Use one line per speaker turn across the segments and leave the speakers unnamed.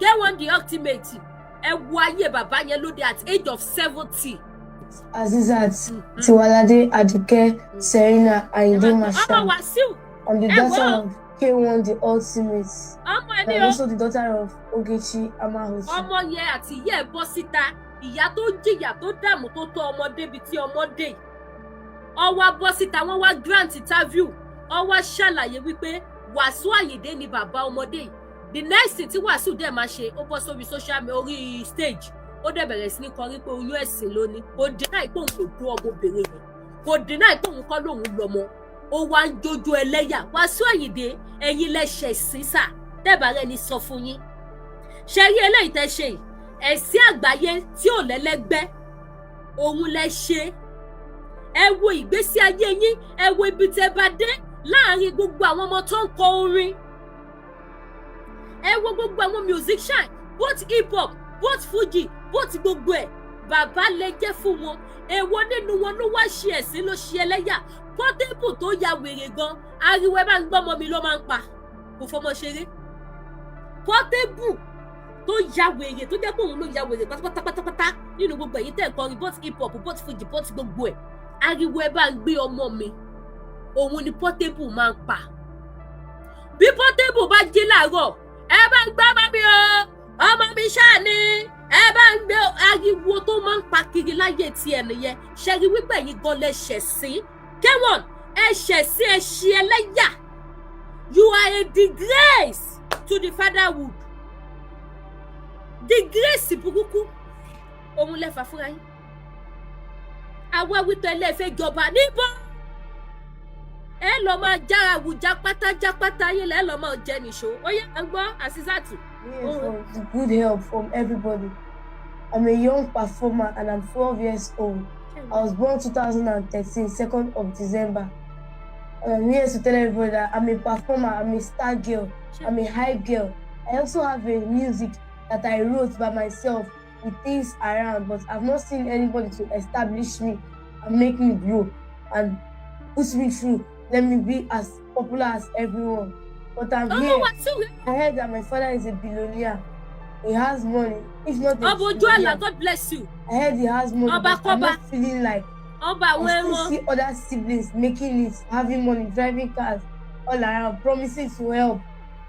K1 The Ultimate, ẹ wo ayé bàbá yẹn lóde at age of 70.
Azizat Tiwalade Aduke Serena Ayinde
Ọmọ
Marshal.
Wàsíù.
I'm the
Ẹ
daughter
wo.
of K1 The Ultimate.
Ọmọ
And
ẹni
I'm
o.
also the daughter of Ogechi Amahochi.
Ọmọ yẹn àti ìyá ẹ̀ bọ́ síta, ìyá tó jìyà, tó dààmú, tó tó ọmọ débi tí ọmọ dé yìí. Ó wá bọ́ síta, wọ́n wá grant interview, ó wá ṣàlàyé wípé Wàsíù Àyìndé ni bàbá ọmọdé yìí. The next thing tí Wàsíù dẹ̀ máa ṣe, ó bọ́ sórí social media, orí stage, ó dẹ̀ bẹ̀rẹ̀ sí ní kọrin pé oyún ẹ̀sìn ló ní. Kò deny pé òun kò dó ọmọbìnrin yẹn, kò deny pé òun kọ́ lòun lọ́mọ. Ó wá ń jójó ẹlẹ́yà. Wàsíù Àyìndé, ẹ̀yin lẹ ṣẹ̀ sí sà tẹ́bà rẹ̀ ní sọ fún yín. Ṣe rí eléyìí tẹ́ ṣe yìí, ẹ̀sìn àgbáyé tí ò lẹ́lẹ́gbẹ́ òun lẹ ṣe. Ẹ wo ìgbésí ayé yín, ẹ wo ibi tẹ́ bá dé láàrin gbogbo àwọn ọmọ tó ń kọ orin. Ẹ wo gbogbo àwọn musician, both hip hop, both fuji, both gbogbo ẹ̀, bàbá lè jẹ́ fún wọn. Èwo nínú wọn ló wá ṣe ẹ̀sìn, ló ṣe ẹlẹ́yà? Portable tó ya wèrè gan, ariwo "ẹ bá ń gbọ́mọ mi" ló máa ń pa, kò fọmọ ṣeré. Portable tó ya wèrè, tó jẹ́ pé òun ló ya wèrè pátápátá pátápátá nínú gbogbo èyí tẹ̀ ń kọrin, both hip hop, both fuji, both gbogbo ẹ̀, ariwo "ẹ bá ń gbé ọmọ mi" òun ni Portable máa ń pa. Bí Portable bá jí láàárọ̀, "Ẹ bá ń gbé ọmọ mi o, ọmọ mi ṣáà ni ẹ bá ń gbé", ariwo tó máa ń pa kiri láyé tiẹ̀ nìyẹn. Ṣẹ́rí wípé ẹ̀yin gan lẹ ṣẹ̀ sí K1, ẹ ṣẹ̀ sí, ẹ ṣe ẹlẹ́yà. You are a disgrace to the fatherhood. Disgrace burúkú òun lẹ́fà fúnra yín. Àwa wípé ẹlẹ́fẹ́ jọba níbo, ẹ lọ máa jára wùjá pátájápátá yín lẹ lọ máa jẹ nìṣó. Ó yẹ ẹ gbọ́ àṣìṣàtù.
Here for the good help from everybody. I'm a young performer and I'm 12 years old. I was born 2013, 2nd of December. And I'm here to tell everybody that I'm a performer, I'm a star girl, I'm a hype girl. I also have a music that I wrote by myself with things around, but I've not seen anybody to establish me and make me grow and put me through. Let me be as popular as everyone. But I'm
Ọmọ
here.
Wàsíù rẹ.
I heard that my father is a billionaire. He has money. If not a
Ọba ojú àlà.
Billionaire.
God bless you.
I heard he has money,
Ọba
but I'm
kọ́ba.
Not feeling like
Ọba àwọn
I still
ẹran.
See other siblings making it, having money, driving cars all around, promising to help.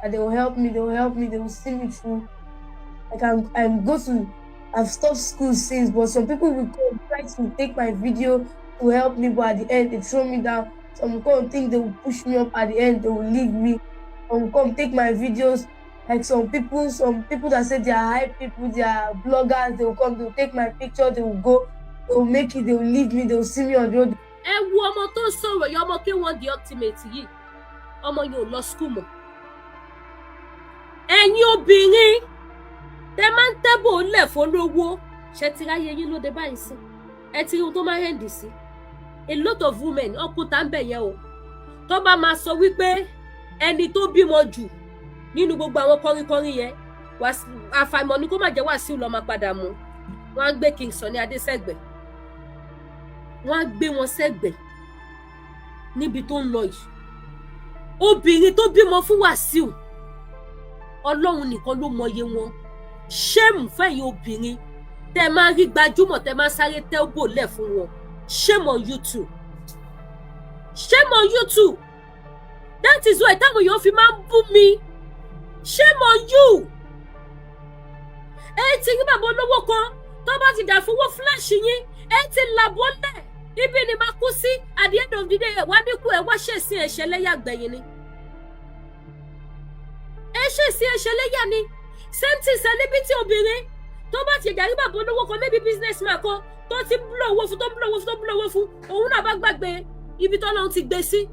That they will help me, they will help me, they will see me through. I can I'm go to I've stopped school since, but some people will come try to take my video to help me, but at the end they throw me down. Some will come think they will push me up, at the end they will leave me. Some will come take my videos. Like some people that say they are hype people, they are bloggers, they will come, they will take my picture, they will go, they will make it, they will leave me, they will see me on the road.
Ẹ wo ọmọ tó ń sọ̀rọ̀ yìí, ọmọ K1 The Ultimate yìí, ọmọ yẹn ò lọ school mọ́. Ẹ̀yin obìnrin tẹ máa ń tẹ́bò lẹ̀ fọlọ́wọ́, ṣe ti ráyé yín lóde báyìí sí? Ẹ ti rí ohun tó máa ń end sí. A lot of women ọkùnrin tá ń bẹ̀ yẹn o, tó bá máa sọ wípé ẹni tó bímọ jù nínú gbogbo àwọn kọrinkọrin yẹn, àfàìmọ̀ ni kó má jẹ́ Wàsíù lọ́ọ́ máa padà mú. Wọ́n á gbé King Sunny Adé sẹ́gbẹ̀ẹ́, wọ́n á gbé wọn sẹ́gbẹ̀ẹ́ níbi tó ń lọ yìí. Obìnrin tó bímọ fún Wàsíù, Ọlọ́run nìkan ló mọye wọn. Shame fẹ̀yìn obìnrin tẹ́ máa rí gbajúmọ̀, tẹ́ máa sáré tẹ́ bò lẹ̀ fún wọn. Shame on you too, shame on you too. That is why táwọn èèyàn fi máa ń bú mi. Shame on you. Ẹ ti rí bàbá olówó kan tó bá ti dà fowó flash yín, ẹ ti làbọ́lẹ̀, ibi ni máa kú sí. At the end of the day, ẹ wá níkù, ẹ wá ṣèṣin ẹ̀ṣẹ̀ lẹ́yà gbẹ̀yìn ni. Ẹ ṣèṣin ẹ̀ṣẹ̀ lẹ́yà ni. Same thing, celebrity obìnrin tó bá ti jàrí bàbá olówó kan, maybe business man kan tó ti ń blow owó fún, tó ń blow owó fún, tó ń blow owó fún, òun náà bá gbàgbé ibi tó lọ́n ti gbé sí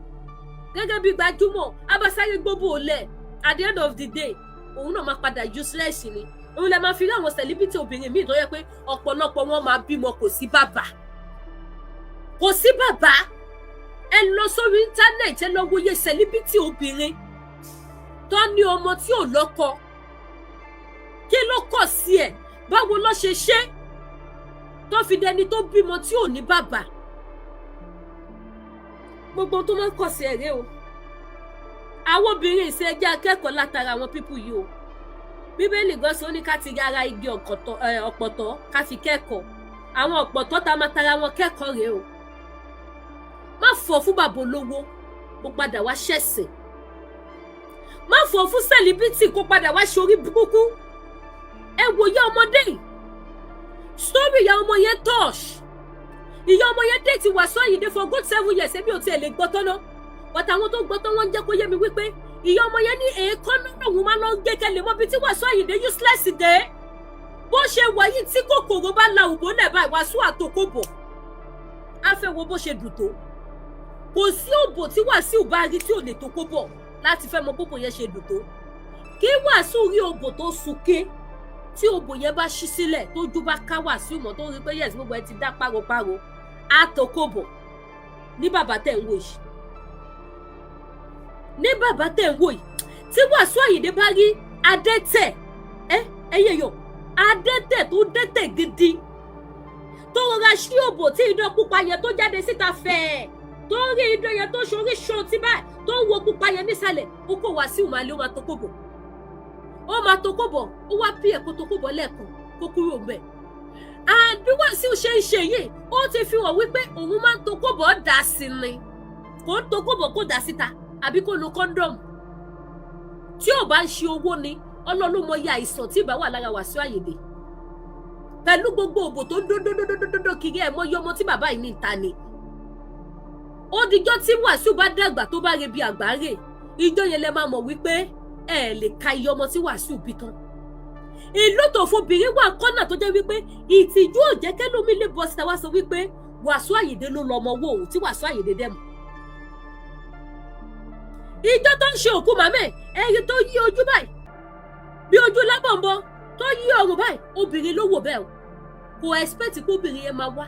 gẹ́gẹ́ bí gbajúmọ̀, abasáré gbogbo òlẹ̀. At the end of the day, òun náà máa padà useless ni. Òun lè máa fi rí àwọn celebrity obìnrin míì tó yẹ pé ọ̀pọ̀lọpọ̀ wọn máa bímọ, kò sí bàbá, kò sí bàbá. Ẹ lọ sórí internet, ẹ lọ wòye celebrity obìnrin tó ní ọmọ tí ò lọ́kọ. Kí ló kọ̀ sí ẹ̀? Báwo ló ṣe ṣe tó fi dẹni tó bímọ tí ò ní bàbá? Gbogbo tó máa ń kọ̀ sí ẹ̀rẹ́ o. Àwọn obìnrin ìṣe, ẹjẹ́ akẹ́kọ̀ọ́ látara àwọn people yìí o. Bíbélì gan sọ, ó ní ká ti ara igi ọ̀pọ̀tọ́ ká fi kẹ́kọ̀ọ́. Àwọn ọ̀pọ̀tọ́ tá a máa tara wọn kẹ́kọ̀ọ́ rèé o. Má fọ̀ fún bàbá olówó kó padà wá ṣẹ̀sìn. Má fọ̀ fún celebrity kó padà wá ṣorí burúkú. Ẹ wò ìyá ọmọdé yìí, story ìyá ọmọ yẹn touch. Ìyá ọmọ yẹn date Wàsíù Àyìndé for good 7 years. Èmi ò tiẹ̀ lè gbọ́ tán náà, but àwọn tó gbọ́ tán, wọ́n ń jẹ́ kó yé mi wípé ìyá ọmọ yẹn ní èékánná lòun máa lọ gé kẹlẹ̀ mọ́ bí tí Wàsíù Àyìndé useless dé. Bó ṣe wà yìí, tí kòkòrò bá la òbó lẹ̀ báyìí, Wàsíù àtòkòbò á fẹ́ wo bó ṣe dùn tó. Kò sí òbò tí Wàsíù bá rí tí ò lè tó kó bọ̀ láti fẹ́ mọ bóbò yẹn ṣe dùn tó. Kí Wàsíù rí òbò tó sunké, tí òbò yẹn bá ṣí sílẹ̀, tójú bá ká Wàsíù mọ́, tó rí pé yes, gbogbo ẹ ti dá páropáro, á tó kó bọ̀. Ní bàbá tẹ̀ ń wò yìí, ní bàbá tẹ̀ ń wò yìí, tí Wàsíù Àyìndé bá rí adẹ́tẹ̀, ẹ ẹyẹ yọ adẹ́tẹ̀ tó dẹ́tẹ̀ gidi, tó rọra ṣí òbò, tí idán pupa yẹn tó jáde síta fẹ́ẹ̀, tó rí idán yẹn tó ṣorí ṣan tí báyìí, tó ń wo pupa yẹn nísàlẹ̀, ó kó Wàsíù máa lé, ó máa tó kó bọ̀, ó máa tó kó bọ̀. Ó wá bí ẹ̀kọ́ tó kó bọ̀ lẹ́ẹ̀kan kó kúrò ńbẹ̀. And bí Wàsíù ṣe ń ṣe yìí, ó ti fi hàn wípé òun máa ń tó kó bọ̀ dà sí ni. Kò ń tó kó bọ̀ kó dà síta àbí kó lo condom. Tí ò bá ń ṣe owó ni, Ọlọ́run mọ iye àìsàn tí ìbá wà lára Wàsíù Àyìndé pẹ̀lú gbogbo òbò tó ń dódódódódódó kiri. Ẹ̀ mọ iye ọmọ tí bàbá yìí ní ìta ni. Ó dijọ́ tí Wàsíù bá dàgbà, tó bá rebi àgbáre, ìjọ yẹn lẹ máa mọ̀ wípé ẹ lè ka iye ọmọ tí Wàsíù bí tán. Ìlú tó fobìnrin wà kọ́nà tó jẹ́ wípé ìtìjú ò jẹ́ kẹ́lómi lè bọ́ síta wá sọ wípé Wàsíù Àyìndé ló lọ ọmọ owó òun tí Wàsíù Àyìndé dẹ̀ mọ̀. Ìjọ tó ń ṣe òkú màmẹ́, ẹ̀rí tó yí ojú báyìí bí ojú lábọ̀nbọ̀, tó yí ọrùn báyìí, obìnrin ló wò bẹ́ẹ̀ o. Kò expect pé obìnrin yẹn máa wá.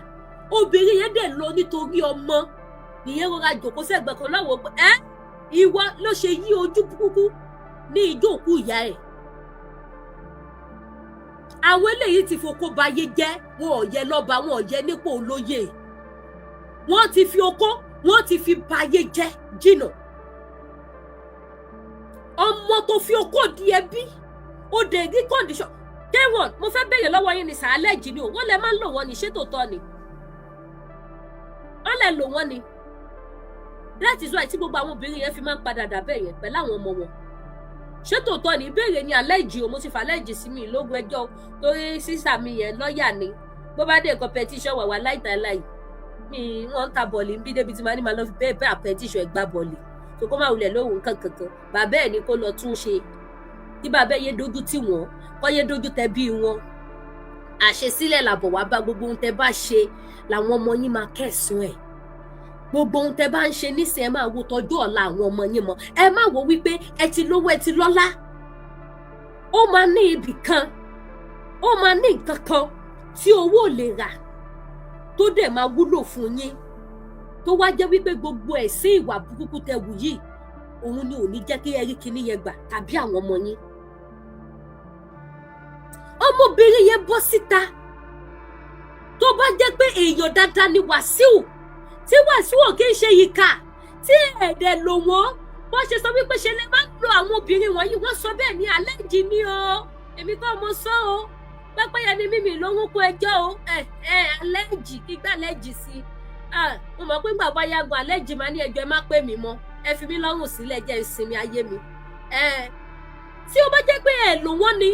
Obìnrin yẹn dẹ̀ lọ nítorí ọmọ ìyẹn, rọra jòkó sẹ́gbẹ̀ẹ́ kan láwọn pé ẹ́ ìwọ ló ṣe yí ojú burúkú ní ijó òkú ìyá ẹ̀. Àwọn eléyìí ti fokó bayé jẹ́. Wọn ò yẹ lọ́ba, wọn ò yẹ nípò olóyè. Wọ́n ti fi okó, wọ́n ti fi bayé jẹ́ jìnà. Ọmọ tó fi okó di ẹbí, ó dé rí condition K1. Mo fẹ́ béèrè lọ́wọ́ yín ní sàálẹ̀ jì ni o. Wọ́n lẹ máa ń lò wọ́n ní, ṣé tòótọ́ ni wọ́n lẹ lò wọ́n ni? That is why tí gbogbo àwọn obìnrin yẹn fi máa ń padà dà bẹ́ẹ̀ yẹn pẹ̀lú àwọn ọmọ wọn. Ṣé tòótọ́ ni? Ìbéèrè ni. Alẹ́ ìjì o, mo ti fà alẹ́ ìjì sí mi lógún ẹjọ́, torí sísà mi yẹn lọ́ọ̀yà ni. Bó bá dé competition wà wá láìtàláì mi, wọ́n ń ta bọ̀ọ̀lì ń bí débi tí màá ní màá lọ fi bẹ́ẹ̀ bẹ́ẹ̀ petition ẹ̀ gbá bọ̀ọ̀lì tó kó má wulẹ̀ lóhùn kankankan. Bàbá ẹ̀ ní kó lọ tún ṣe, kí bàbá ẹ̀ yé dojú tì wọ́n, kọ́ yé dojú tẹ bí wọn. Àṣesílẹ̀ làbọ̀ wá bá. Gbogbo ohun tẹ bá ṣe làwọn ọmọ yín máa kẹsùn ẹ̀. Gbogbo ohun tẹ bá ń ṣe nísìnyí, ẹ máa wo tọjú ọ̀la àwọn ọmọ yín mọ́. Ẹ má wo wípé ẹ ti lówó, ẹ ti lọ́lá. Ó máa ní ibì kan, ó máa ní nǹkan kan tí owó ò lè rà, tó dẹ̀ máa wúlò fún yín, tó wá jẹ́ wípé gbogbo ẹ̀sìn ìwà burúkú tẹ wù yìí, òun ni ò ní jẹ́ kí ẹ rí kinní yẹn gbà tàbí àwọn ọmọ yín. Ọmọbìnrin yẹn bọ́ síta. Tó bá jẹ́ pé èèyàn dáadáa ni Wàsíù, tí Wàsíù ò kí ń ṣe ìkà, tí ẹ̀ẹ́dẹ̀ lò wọ́n bó ṣe sọ wípé ṣe lè má lo àwọn obìnrin wọ̀nyí, wọ́n sọ bẹ́ẹ̀ ní alẹ́ jì ní o. Èmi kọ́ mo sọ o, pẹ́pẹ́yẹ ni mímì ló ń kó ẹjọ́ o. Ẹ ẹ alẹ́ jì kígbà lẹ́jì sí i, mo mọ̀ pé gbàgbọ́ yagun alẹ́ jì máa ní ẹjọ́. Ẹ má pè mí mọ́, ẹ fi mí lọ́rùn sílẹ̀, jẹ́ ìsinmi ayé mi. Ẹ tí ó bá jẹ́ pé ẹ lò wọ́n ni,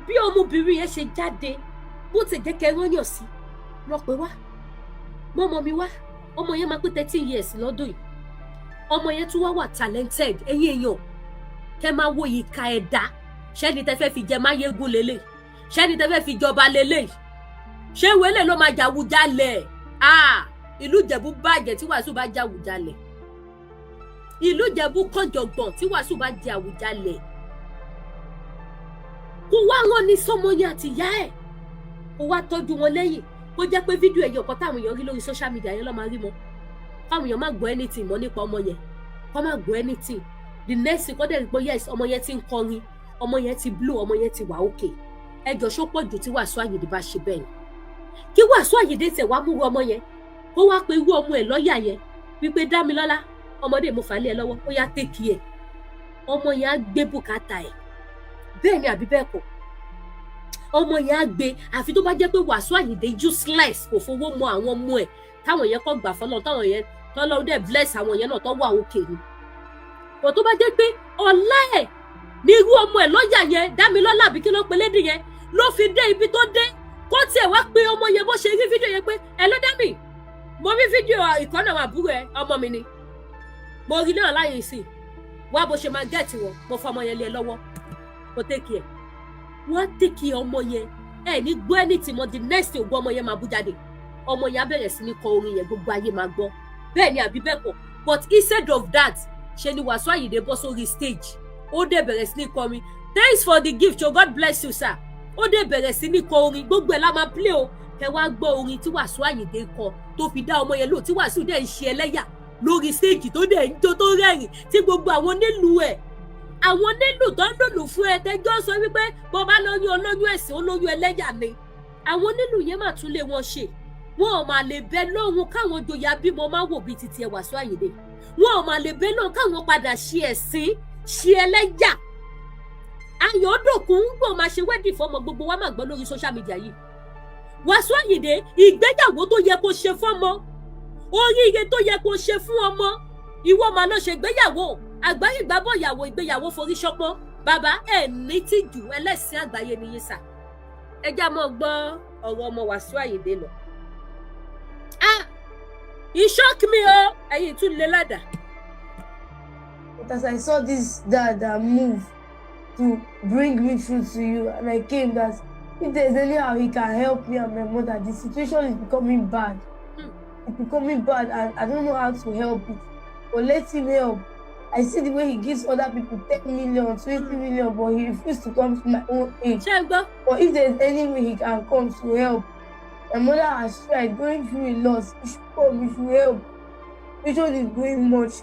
bí ọmọbìnrin yẹn ṣe jáde, bó ti jẹ́ kẹ́ ẹ rán sí lọ pé wá mọ́mọ́ mi wá. Ọmọ yẹn máa pé 13 years lọ́dún yìí. Ọmọ yẹn tún wá wà talented. Ẹ̀yin èèyàn, kẹ́ máa wo ìka ẹ̀dá. Ṣẹ́ni tẹ́ fẹ́ fi jẹ máyégún lélẹ̀? Ṣẹ́ni tẹ́ fẹ́ fi jọba lélẹ̀? Ṣé wẹ́lẹ̀ ló máa jàwùjalẹ̀? Ìlú Ìjẹ̀bú bàjẹ́ tí Wàsíù bá jàwùjalẹ̀. Ìlú Ìjẹ̀bú kànjọ̀gbọ̀n tí Wàsíù bá jẹ àwùjalẹ̀. Kó wá rán ní sọmọ yẹn àti ìyá ẹ̀, kó wá tọ́jú wọn lẹ́yìn. Kó jẹ́ pé fídíò ẹ̀yọ̀ kan táwọn èèyàn rí lórí social media yẹn ló máa rí mọ́, káwọn èèyàn má gbọ́ anything mọ́ nípa ọmọ yẹn, kó má gbọ́ anything. The next thing, kó dẹ̀ rí pé yes, ọmọ yẹn ti ń kọrin, ọmọ yẹn ti blow, ọmọ yẹn ti wà okay. Ẹjọ́, ṣó pọ̀ jù tí Wàsíù Àyìndé bá ṣe bẹ́ẹ̀ ni? Kí Wàsíù Àyìndé tẹ̀ wá múru ọmọ yẹn, kó wá pe irú ọmọ ẹ̀ lọ́ọ̀yà yẹn wípé, "Dámilọ́lá, ọmọdé mo fà á lé ẹ lọ́wọ́, ó yá, take care." Ọmọ yẹn á gbé bùkátà ẹ̀. Bẹ́ẹ̀ ni àbí bẹ́ẹ̀ kọ́? Ọmọ yẹn á gbé, àfi tó bá jẹ́ pé Wàsíù Àyìndé useless, kò fowó mọ àwọn ọmọ ẹ̀, táwọn yẹn kọ́ gbà fọlọ́, táwọn yẹn tọ́lọ́run dẹ̀ bless àwọn yẹn náà tó wà òkè ni. Kò tó bá jẹ́ pé ọlá ẹ̀ ní irú ọmọ ẹ̀ lọ́ọ̀yà yẹn, Dámilọ́lá àbí kí ló pe lédè yẹn, ló fi dé ibi tó dé. Kó tiẹ̀ wá pé ọmọ yẹn, bó ṣe rí fídíò yẹn pé ẹ ló dá mi, mo rí fídíò ìkànnì àwọn àbúrò ẹ, ọmọ mi ni mo rí náà láyé sí, wá bó ṣe máa get wọn, mo fọmọ yẹn lé ẹ lọ́wọ́, kó take care. Wọ́n á take care ọmọ yẹn. Ẹ ní gbọ́ anything mọ́. The next thing, ògùn ọmọ yẹn máa bú jáde, ọmọ yẹn á bẹ̀rẹ̀ sí ní kọ orin yẹn, gbogbo ayé máa gbọ́. Bẹ́ẹ̀ ni àbí bẹ́ẹ̀ kọ́? But instead of that, ṣe ni Wàsíù Àyìndé bọ́ sórí stage, ó dẹ̀ bẹ̀rẹ̀ sí ní kọrin. Thanks for the gift o, God bless you, sir. Ó dẹ̀ bẹ̀rẹ̀ sí ní kọ orin, gbogbo ẹ̀ la máa play o. Kẹ wá gbọ́ orin tí Wàsíù Àyìndé kọ tó fi dá ọmọ yẹn lò, tí Wàsíù dẹ̀ ń ṣe ẹlẹ́yà lórí stage, tó dẹ̀ ń jó, tó rẹ́rìn, tí gbogbo àwọn nílùú ẹ̀, àwọn nílùú tó ń lòlù fún ẹ, tẹjọ́ sọ wípé bó bá lóyún, olóyún ẹ̀sìn, olóyún ẹlẹ́yà ni. Àwọn nílùú yẹn mà tún lé wọn ṣe, wọn ò máa lè bẹ lóhun káwọn joyè abímọ máa wò bíi titi ẹ Wàsíù Àyìndé. Wọn ò máa lè bẹ lóhun káwọn padà ṣe ẹ̀sìn, ṣe ẹlẹ́yà. Ayọ̀dòkun ń gbọ́ máa ṣe wedding fọmọ, gbogbo wa máa gbọ́ lórí social media yìí. Wàsíù Àyìndé, ìgbéyàwó tó yẹ kó ṣe fọ́mọ, oríire tó yẹ kó ṣe fún ọmọ, ìwọ máa lọ ṣe ìgbéyàwó àgbáyé ìgbàbọ̀ ìyàwó, ìgbéyàwó forí ṣọpọ́n. Bàbá ẹ̀ ní tìjú, ẹlẹ́sìn àgbáyé ni yín sà. Ẹ já mọ́ gbọ́ ọ̀rọ̀ ọmọ Wàsíù Àyìndé lọ. Ah, e shock me o, ẹ̀yin tún lè ládàá.
But as I saw this dad that move to bring me through to you, and I came that if there's any how he can help me and my mother, the situation is becoming bad. It's becoming bad, and I don't know how to help it. But let him help. I see the way he gives other people 10 million, 20 million, but he refused to come to my own age.
Ṣé ń gbọ́?
But if there's any way he can come to help, my mother has tried going through a lot. He should come, he should help. Situation is going much.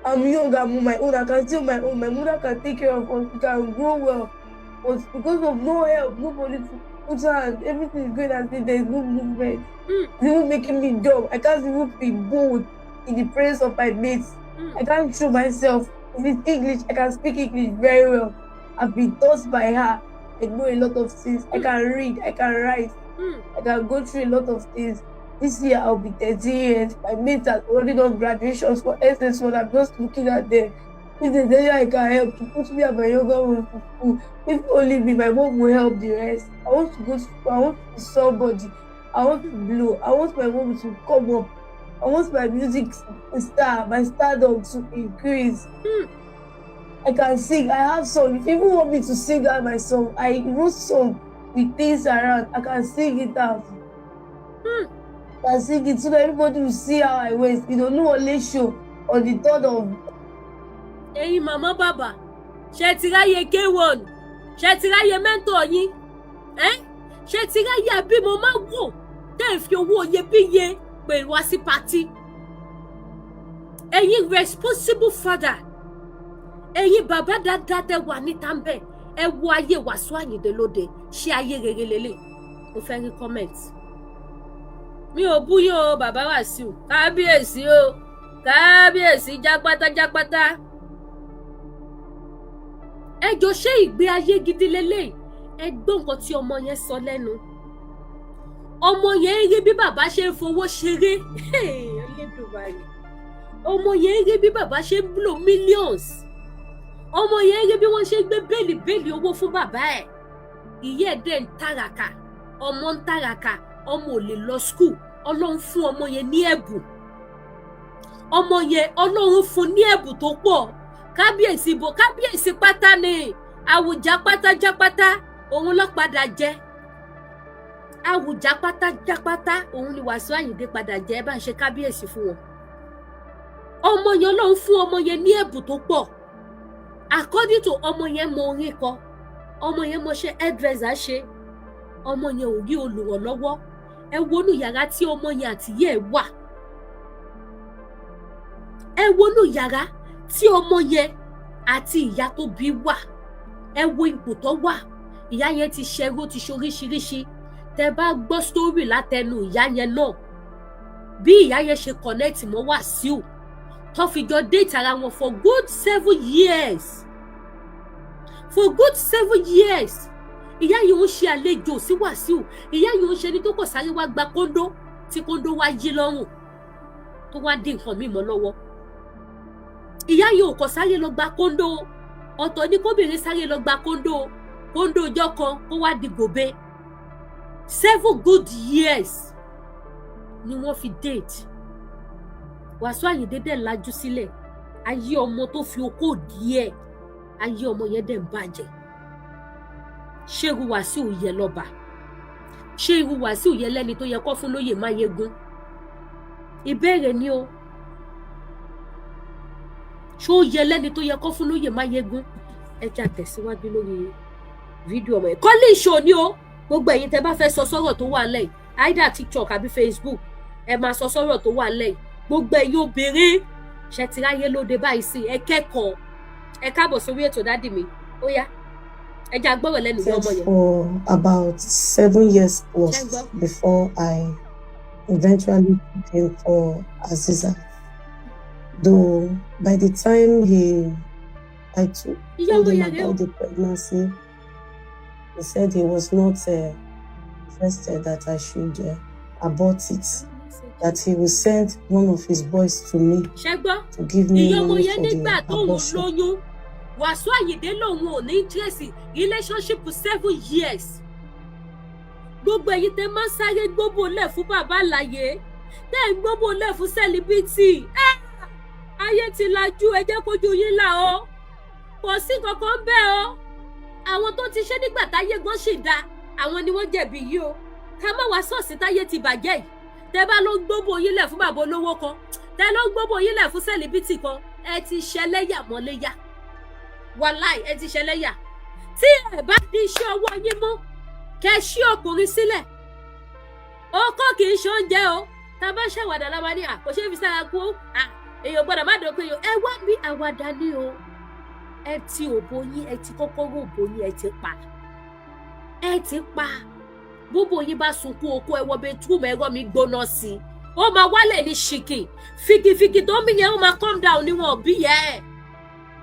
I'm young, I'm on my own, I can still my own. My mother can take care of us, we can grow well. But because of no help, nobody to put hand, everything is going as if there is no movement. It's even making me dumb. I can't even be bold in the presence of my mates. I can't show myself. If it's English, I can speak English very well. I've been taught by her. I know a lot of things. I can read, I can write, I can go through a lot of things. This year I'll be 13 years. My mates are already done graduations for SS1. I'm just looking at them. If there's any I can help to put me and my younger one to school, if only me, my mom will help the rest. I want to go to school. I want to be somebody. I want to blow. I want my mom to come up. I want my music star, my stardom to increase. I can sing. I have song. If people want me to sing out my song, I wrote song with things around. I can sing it out. I can sing it so that everybody will see how I went. No only show on the third of
Ẹ̀yin màmá bàbá, ṣe ti ráyè K1, ṣe ti ráyè mentor yín ẹ́, ṣe ti ráyè àbímọ máa wò tẹ́ ẹ̀ fi owó iyebíye pè wá sí party. Ẹ̀yin responsible father, ẹ̀yin bàbá dáadáa tẹ́ wà níta ń bẹ̀, ẹ wo ayé Wàsíù Àyìndé lóde. Ṣé ayé rere lélẹ̀? Mo fẹ́ rí comment. Mi ò bú yín o, bàbá Wàsíù, kábíyèsí o, kábíyèsí jápátá jápátá. Ẹ jọ, ṣé ìgbé ayé gidi lélẹ̀? Ẹ gbọ́ nǹkan tí ọmọ yẹn sọ lẹ́nu. Ọmọ yẹn ń rí bí bàbá ṣe ń fowó ṣeré. Ẹlẹ́dùnmarè, ọmọ yẹn ń rí bí bàbá ṣe ń blow millions. Ọmọ yẹn ń rí bí wọ́n ṣe ń gbé bẹ́ẹ̀lì bẹ́ẹ̀lì owó fún bàbá ẹ̀. Ìyá ẹ̀ dẹ̀ ń tàràkà, ọmọ ń tàràkà, ọmọ ò lè lọ school. Ọlọ́run fún ọmọ yẹn ní ẹ̀bùn. Ọmọ yẹn, Ọlọ́run fún ní ẹ̀bùn tó pọ̀. Kábíyèsí bo kábíyèsí pátá ni àwùjá pátá jápátá, òun ló padà jẹ àwùjá pátá jápátá, òun ni Wàsíù Àyìndé padà jẹ. Bá ń ṣe kábíyèsí fún wọn. Ọmọ yẹn, Ọlọ́run fún ọmọ yẹn ní ẹ̀bùn tó pọ̀. According to ọmọ yẹn, mọ orin kọ, ọmọ yẹn mọṣẹ́ hairdresser ṣe. Ọmọ yẹn ò rí olùrànlọ́wọ́. Ẹ wọnú yàrá tí ọmọ yẹn àtìyẹ́ ẹ̀ wà. Ẹ wọnú yàrá tí ọmọ yẹn àti ìyá tó bí wà. Ẹ wo ipò tó wà. Ìyá yẹn ti ṣẹrú, ti ṣoríṣiríṣi. Tẹ bá gbọ́ story látẹnu ìyá yẹn náà, bí ìyá yẹn ṣe connect mọ́ Wàsíù, tó fi jọ date ara wọn for good 7 years. For good 7 years, ìyá yìí ń ṣe àlejò sí Wàsíù. Ìyá yìí ń ṣe ẹni tó kọ̀ sáré wá gba kóńdó, tí kóńdó wá yí lọ́rùn, tó wá dín nǹkan mímọ́ lọ́wọ́. Ìyá yìí ò kọ̀ sáré lọ gba kóńdó. Ọ̀tọ̀ ní kóbìnrin sáré lọ gba kóńdó, kóńdó ọjọ́ kan kó wá di gòbe. 7 good years ni wọ́n fi date. Wàsíù Àyìndé dẹ̀ lajú sílẹ̀, ayé ọmọ tó fi okó díẹ̀, ayé ọmọ yẹn dẹ̀ ń bàjẹ́. Ṣé irú Wàsíù yẹ lọ́ba? Ṣé irú Wàsíù yẹ lẹ́ni tó yẹ kó fún lóyè máyégún? Ìbéèrè ni o. Ṣó yẹ lẹ́ni tó yẹ kó fún lóyè máyégún? Ẹ já tẹ̀síwájú lórí fídíò ọmọ yẹn. Kọ́lé ìṣó ni o. Gbogbo ẹ̀yin tẹ́ bá fẹ́ sọ sọ́rọ̀ tó wà lẹ́yìn, either TikTok àbí Facebook, ẹ máa sọ sọ́rọ̀ tó wà lẹ́yìn. Gbogbo ẹ̀yin obìnrin ṣe ti ráyé lóde báyìí sí, ẹ kẹ́kọ̀ọ́. Ẹ káàbọ̀ sórí ètò, daddy mi. Ó yá, ẹ jẹ́ agbọ́rọ̀ lẹ́nu ìyá ọmọ yẹn.
For about 7 years plus before I eventually came for Aziza. Though by the time I told him about the pregnancy, he said he was not interested, that I should abort it, that he will send one of his boys to me to give me money for the abortion.
Lóyún, Wàsíù Àyìndé lòun ò ní interest. Relationship 7 years. Gbogbo ẹ̀yin tẹ́ máa ń sáré gbóbò lẹ̀ fún bàbá àlàyé, tẹ́ ń gbóbò lẹ̀ fún celebrity, ayé ti lajú. Ẹ jẹ́ kójú yín là o. Kò sí kankan bẹ́ẹ̀ o. Àwọn tó ti ṣe nígbà táyé gan ṣì dá, àwọn ni wọ́n jẹ̀bi yìí o. Ká má wá ṣọ́ọ̀ṣì táyé ti bàjẹ́ yìí. Tẹ́ bá ló ń gbóbò yín lẹ̀ fún bàbá olówó kan, tẹ́ ló ń gbóbò yín lẹ̀ fún celebrity kan, ẹ ti ṣẹlẹ́yà mọ́léyà. Wàláì, ẹ ti ṣẹlẹ́yà. Tí ẹ bá di iṣẹ́ ọwọ́ yín mú, kẹ́ ṣí ọkùnrin sílẹ̀. Ọkọ kì í ṣe oúnjẹ o. Tá a bá ṣàwàdà láwa ní àkóṣe fi sára kú. Èèyàn gbọ́dọ̀ má dọ̀pẹ́ yòó. Ẹ wá bí àwàdà ní o. Ẹ ti òbò yín, ẹ ti kọ́kọ́rọ́ òbò yín, ẹ ti pa, ẹ ti pa. Bóbó yín bá sunkún oko, ẹ wọ bedroom, ẹ̀rọ mi gbóná sí i, ó máa wálẹ̀ ní ṣìkì fìkìfìkì tó ń bí yẹn, ó máa calm down níwọ̀n bí yẹ.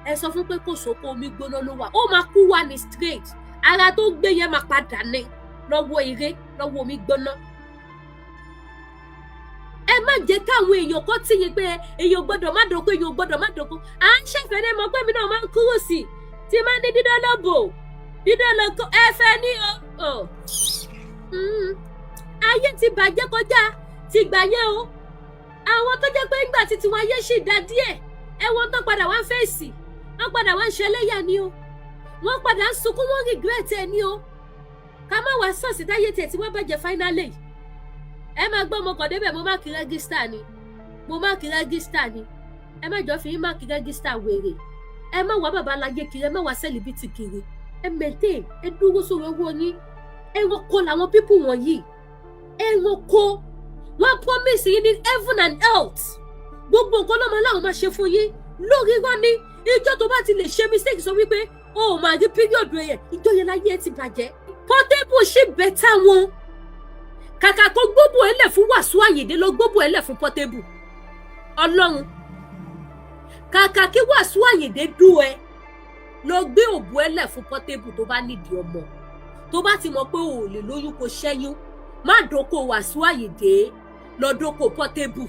Ẹ sọ fún pé kò sóko, omi gbóná ló wà. Ó máa kú wá ní straight. Ara tó gbé yẹn máa padà ní lọ́wọ́ eré, lọ́wọ́ omi gbóná. Ẹ má jẹ́ káwọn èèyàn kan tí yín pé èèyàn gbọ́dọ̀ má dóko, èèyàn gbọ́dọ̀ má dóko. À ń ṣẹ̀fẹ̀ ní mọ̀ pé mi náà máa ń kúrò sí tí máa ń ní dídán lọ́bò, dídán lọ́kọ. Ẹ fẹ́ ní o. Ayé ti bàjẹ́ kọjá ti gbà yẹn o. Àwọn tó jẹ́ pé ńgbà tí tiwọn ayé ṣì dá díẹ̀, ẹ̀wọ̀n tó padà wá ń fèsì, wọ́n padà wá ń ṣẹlẹ́yà ni o. Wọ́n padà ń sunkún, wọ́n regret ẹ̀ ni o. Ká má wá sọ̀sì táyé tiẹ̀ tí wọ́n bàjẹ́ finally. Ẹ máa gbọ́, mo kàn débẹ̀, mo mark register ni, mo mark register ni. Ẹ má jọ fi yín mark register wèrè. Ẹ má wá bàbá aláyé kiri, ẹ má wá celebrity kiri. Ẹ maintain, ẹ dúró sórí owó yín. Ẹranko làwọn people wọ̀nyí, ẹranko. Wọ́n promise yín ní heaven and earth. Gbogbo nǹkan ló máa láwọn máa ṣe fún yín lórí irọ́ ní ìjọ tó bá ti lè ṣe mistake, sọ wípé o ò máa rí period yẹn, ìjọ yẹn láyé ẹ ti bàjẹ́. Portable ṣì better wọn. Kàkà kó gbóbò ẹ lẹ̀ fún Wàsíù Àyìndé, lọ gbóbò ẹ lẹ̀ fún Portable. Ọlọ́run, kàkà kí Wàsíù Àyìndé dú ẹ, lọ gbé òbú ẹ lẹ̀ fún Portable. Tó bá nídìí ọmọ, tó bá ti mọ̀ pé o ò lè lóyún, kó ṣẹ́yún. Má dóko Wàsíù Àyìndé, lọ dóko Portable.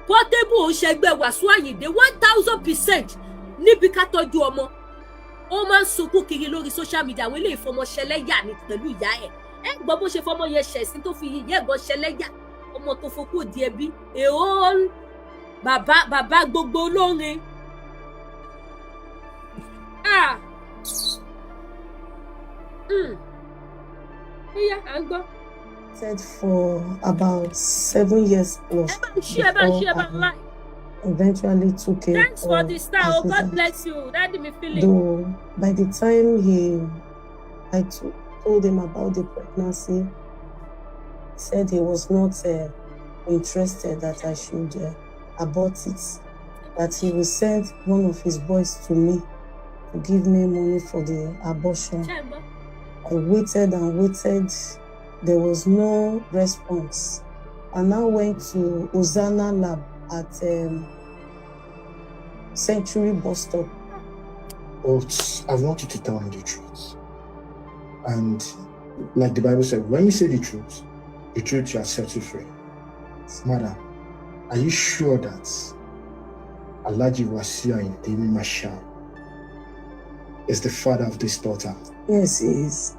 Portable ò ń ṣẹgbẹ́ Wàsíù Àyìndé 1000% níbi ká tọ́jú ọmọ. Ó máa ń sunkún kiri lórí social media. Àwọn ilé ìfọmọṣẹlẹ́yà ní pẹ̀lú ìyá ẹ̀. Ẹ gbọ́ bó ṣe fọmọ yẹn ṣẹ̀sín, tó fi ìyá ẹ̀gbọ́n ṣẹlẹ́yà. Ọmọ tó fokú di ẹbí èèó, bàbá bàbá gbogbo olórin. Ah. Ó yá, à ń gbọ́.
Said for about 7 years plus
Ẹ bá ń ṣí, ẹ bá ń ṣí, ẹ bá ń
before
like.
I eventually took a
Thanks for the star oh. God
Aziza.
bless you, daddy mi Philip.
Though by the time I told him about the pregnancy, he said he was not interested, that I should abort it, that he will send one of his boys to me to give me money for the abortion.
Ṣé ẹ gbọ́?
I waited and waited. There was no response. I now went to Hosanna Lab at Century Bus Stop.
But I want you to tell me the truth. And like the Bible said, when you say the truth shall set you free. Madam, are you sure that Alhaji Wasiu Ayinde Marshal is the father of this daughter?
Yes, he is.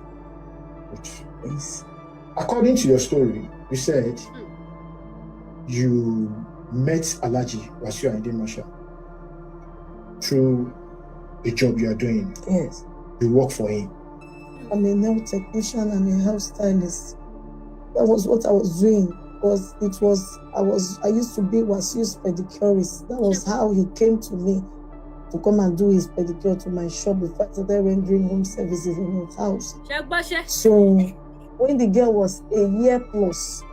Good.
Yes.
According to your story, you said you met Alhaji Wasiu Ayinde Marshal through the job you are doing.
Yes.
You work for him.
I'm a nail technician and a hairstylist. That was what I was doing. Because it was I was I used to be Wasiu's pedicurist. That was how he came to me to come and do his pedicure to my shop before I started rendering home services in his house.
Ṣe gbọ́ṣẹ́?
So when the girl was a year plus,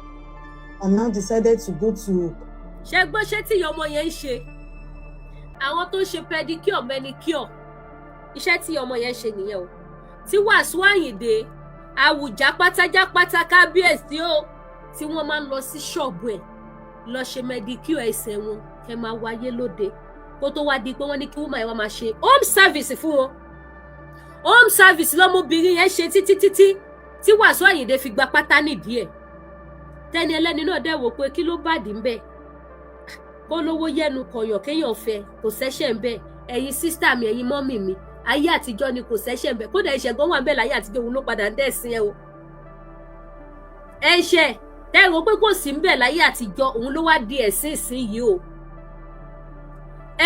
I now decided to go to
Ṣe gbọ́ṣẹ́ tí ìyá ọmọ yẹn ń ṣe? Àwọn tó ń ṣe pedicure, manicure, iṣẹ́ tí ìyá ọmọ yẹn ń ṣe nìyẹn o, tí Wàsíù Àyìndé àwùjá pátájápátá, kábíyèsí o, tí wọ́n máa ń lọ sí ṣọ́ọ̀bù ẹ̀ lọ ṣe manicure ẹsẹ̀ wọn. Kẹ́ máa wáyé lóde kó tó wá di pé wọ́n ní kí woman yẹn wá máa ṣe home service fún wọn. Home service lọmọbìnrin yẹn ṣe títí títí tí Wàsíù Àyìndé fi gba pátá nídìí ẹ̀. Tẹ́ni ẹlẹ́ni náà dẹ̀ wò pé kí ló bàdí ń bẹ̀, kó lówó yẹnu kọyàn kéèyàn fẹ́, kò sẹ́ṣẹ̀ ń bẹ̀. Ẹ̀yin sister mi, ẹ̀yin mummy mi, ayé àtijọ́ ni kò sẹ́ṣẹ̀ ń bẹ̀. Kódà ẹ̀ṣẹ̀ gan wà ń bẹ̀ láyé àtijọ́, òun ló padà ń dẹ̀sìn ẹ o. Ẹ̀ṣẹ̀ tẹ́ rò pé kò sí ń bẹ̀ láyé àtijọ́, òun ló wá di ẹ̀sìn ìsìn yìí o.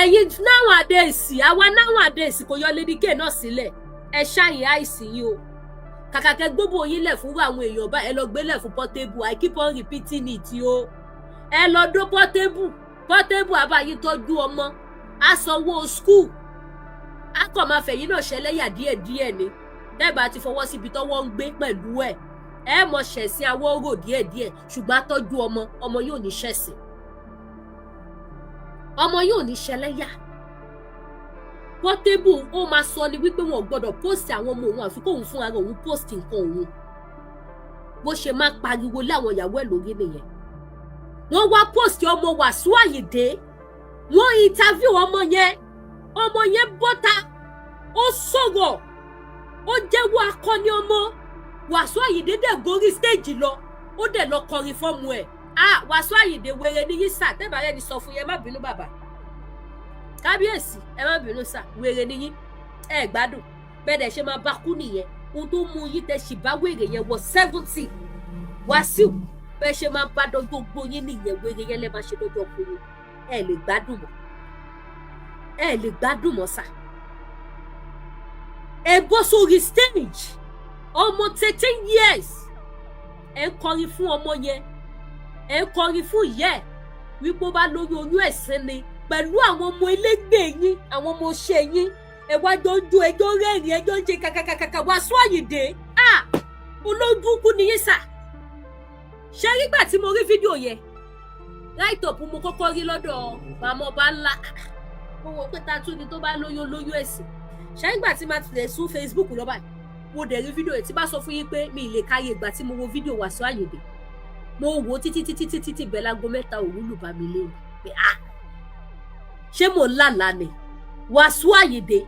Ẹ̀yin nowadays, àwa nowadays, kò yọ Lady K náà sílẹ̀. Ẹ ṣáàyìn àìsí yìí o. Kàkà kẹ́ gbóbò yín lẹ̀ fún àwọn èèyàn báyìí, ẹ lọ gbélẹ̀ fún Portable. I keep on repeating it o. Ẹ lọ dó Portable. Portable àbáyín tọ́jú ọmọ, á sanwó school, á kàn máa fẹ̀yìn náà ṣẹlẹ́yà díẹ̀díẹ̀ ni. Tẹ́ẹ̀bà ti fọwọ́ síbi tọ́wọ́ ń gbé pẹ̀lú ẹ̀, ẹ mọ̀ ṣẹ̀sìn awọ́rò díẹ̀díẹ̀, ṣùgbọ́n á tọ́jú ọmọ. Ọmọ yóò ní ṣẹ̀sìn, ọmọ yóò ní ṣẹlẹ́yà. Portable ó máa sọ ni wípé wọn ò gbọdọ̀ post àwọn ọmọ òun, àfi kóun fún ara òun post nǹkan òun. Bó ṣe máa pariwo lé àwọn ìyàwó ẹ̀ lórí nìyẹn. Wọ́n wá post ọmọ Wàsíù Àyìndé, wọ́n interview ọmọ yẹn. Ọmọ yẹn bọ́ta, ó sọ̀rọ̀, ó jẹ́wọ́ akọni ọmọ. Wàsíù Àyìndé dẹ̀ gorí stage lọ, ó dẹ̀ lọ kọrin fọ́mù ẹ̀. Ah, Wàsíù Àyìndé, wèrè ní yín sà. Tẹ́bà rẹ̀ ni sọ fún yẹn, má bínú bàbá kábíyèsí, ẹ má bínú sà, wèrè ní yín, ẹ gbádùn bẹ́ẹ̀ dẹ̀ ṣe máa bá kú nìyẹn. Ohun tó mú yín tẹ́ sì bá wèrè yẹn wọ 70, Wàsíù, bẹ́ẹ̀ ṣe máa bá dọ́jọ́ gbó yín nìyẹn. Wèrè yẹn lẹ́ máa ṣe dọ́jọ́ kú yín. Ẹ lè gbádùn mọ́, ẹ lè gbádùn mọ́ sà. Ẹ bọ́ sórí stage, ọmọ 13 years, ẹ ń kọrin fún ọmọ yẹn, ẹ ń kọrin fún ìyá ẹ wípé ó bá lóyún, oyún ẹ̀sìn ni, pẹ̀lú àwọn ọmọ elégbè yín, àwọn ọmọ ọṣẹ yín. Ẹ wá jọ ń jó, ẹjọ́ rẹ́rìn, ẹjọ́ ń ṣe kàkàkàkà. Wàsíù Àyìndé, ah, olójúkú ni yín sà. Ṣé nígbà tí mo rí fídíò yẹn, write up mo kọ́kọ́ rí lọ́dọ̀ màmá ọba ńlá. Mo wò pé ta tún ni tó bá lóyún, lóyún ẹ̀sìn? Ṣé nígbà tí màá tilẹ̀ sún Facebook lọ́ba, mo dẹ̀ rí fídíò yẹn. Tí bá sọ fún yín pé mi ì lè káyè ìgbà tí mo wo fídíò Wàsíù Àyìndé, mo wò ó títí títí títí tí bẹ́ẹ̀ láago 3 òru lù bá mi léwu pé, ah, ṣé mò ń lálàá ni? Wàsíù Àyìndé,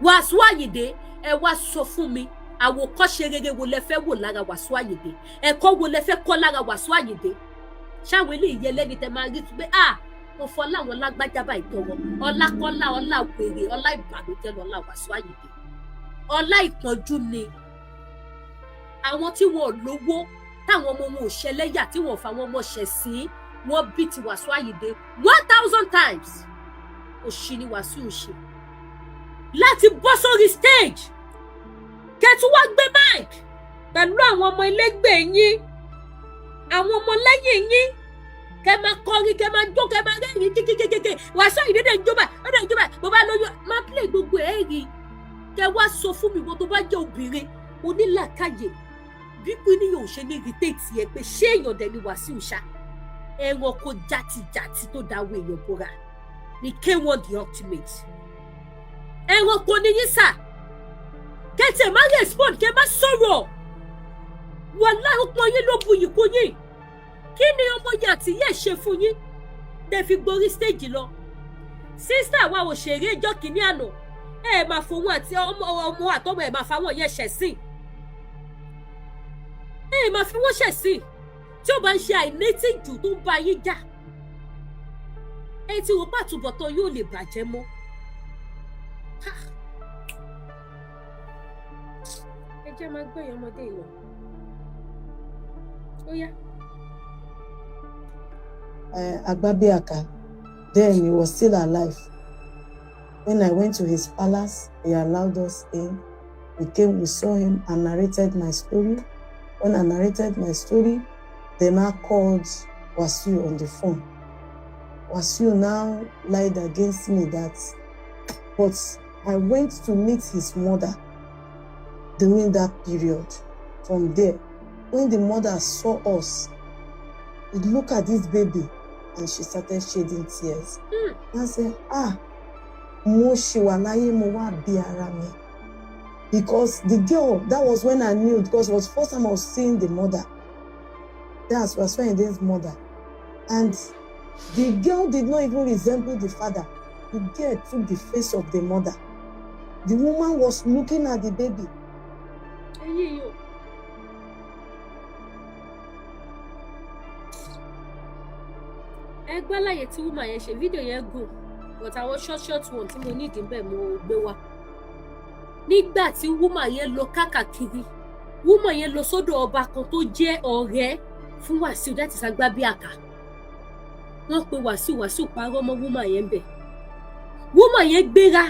Wàsíù Àyìndé, ẹ wá sọ fún mi, àwòkọ́ṣe rere wo lẹ fẹ́ wò lára Wàsíù Àyìndé? Ẹ̀kọ́ wo lẹ fẹ́ kọ́ lára Wàsíù Àyìndé? Ṣáwọn eléyìí yẹ lẹ́ni tẹ máa rí pé, ah, mo fọ láwọn lágbájá báyìí tọrọ ọlákọ́lá, ọlá wèrè, ọlá ìbànújẹ́ lọ́lá Wàsíù Àyìndé, ọlá ìpọ́njú ni. Àwọn tí wọn ò lówó, táwọn ọmọ wọn ò ṣẹlẹ́yà, tí wọn ò fa àwọn ọmọ ṣẹ̀sín, wọn bí ti Wàsíù Àyìndé 1000 times. Òṣì ni Wàsíù ń ṣe láti bọ́ sórí stage, kẹtù wá gbé mic pẹ̀lú àwọn ọmọ ẹlẹ́gbẹ́ yín, àwọn ọmọ lẹ́yìn yín, kẹ máa kọrin, kẹ máa jó, kẹ máa rẹ́rìn kékékékéké. Wàsíù Àyìndé dẹ̀ ń jó báyìí, ó dẹ̀ ń jó báyìí. Bó bá lóyún, máa play gbogbo ẹ̀ rí. Kẹ wá sọ fún mi, wọ́n tó bá jẹ́ obìnrin onílàkàyè, bí pé níyàn ò ṣe ní irritate ẹ pé ṣé èèyàn dẹ̀ ni Wàsíù ṣá? Ẹranko játijàti tó dáwọ́ èèyàn bóra ní K1 the Ultimate. Ẹranko ni yín sà. Kẹtẹ má respond, kẹ má sọ̀rọ̀. Wàhálà ọpọ yín ló bu yìí kún yín. Kí ni ọmọ yẹn àti yẹ ṣe fún yín tẹ fi gborí stage lọ? Sister wa òṣèré ìjọ kìíní àná, Ẹ máa fòun àti ọmọ, ọmọ àtọmọ ẹ máa fáwọn yẹn ṣẹ̀sìn, ẹ máa fi wọ́n ṣẹ̀sìn. Tí ó bá ń ṣe àìnétìjú tó ń bá yín jà, ẹ ti rò pàtúbọ̀tán yóò lè bàjẹ́ mọ́. Ha! Ẹ jẹ́ máa gbọ́ ìyá ọmọdé yìí lọ, ó yá.
Agbabiaka. Then he was still alive. When I went to his palace, he allowed us in. We came, we saw him and narrated my story. When I narrated my story, they now called Wasiu on the phone. Wasiu now lied against me that, but I went to meet his mother during that period. From there, when the mother saw us, he looked at this baby and she started shedding tears. I said, "Ah, mo ṣì wà láyé, mo wá bí ara mi." Because the girl, that was when I knew, because it was first time I was seeing the mother. That's Wasiu Ayinde's mother. And the girl did not even resemble the father. The girl took the face of the mother. The woman was looking at the baby.
Ẹ̀yin yìí o, ẹ gbọ́ láyè tí woman yẹn ṣe. Fídíò yẹn gùn, but àwọn short short one tí mo nídìí bẹ́ẹ̀ mo gbé wá. Nígbà tí woman yẹn lọ káàkiri, woman yẹn lọ sọ́dọ̀ ọba kan tó jẹ́ ọ̀rẹ́ fún Wàsíù, that is Agbábíàká. Wọ́n pe Wàsíù, Wàsíù parọ́ mọ́ woman yẹn bẹ̀. Woman yẹn gbéra,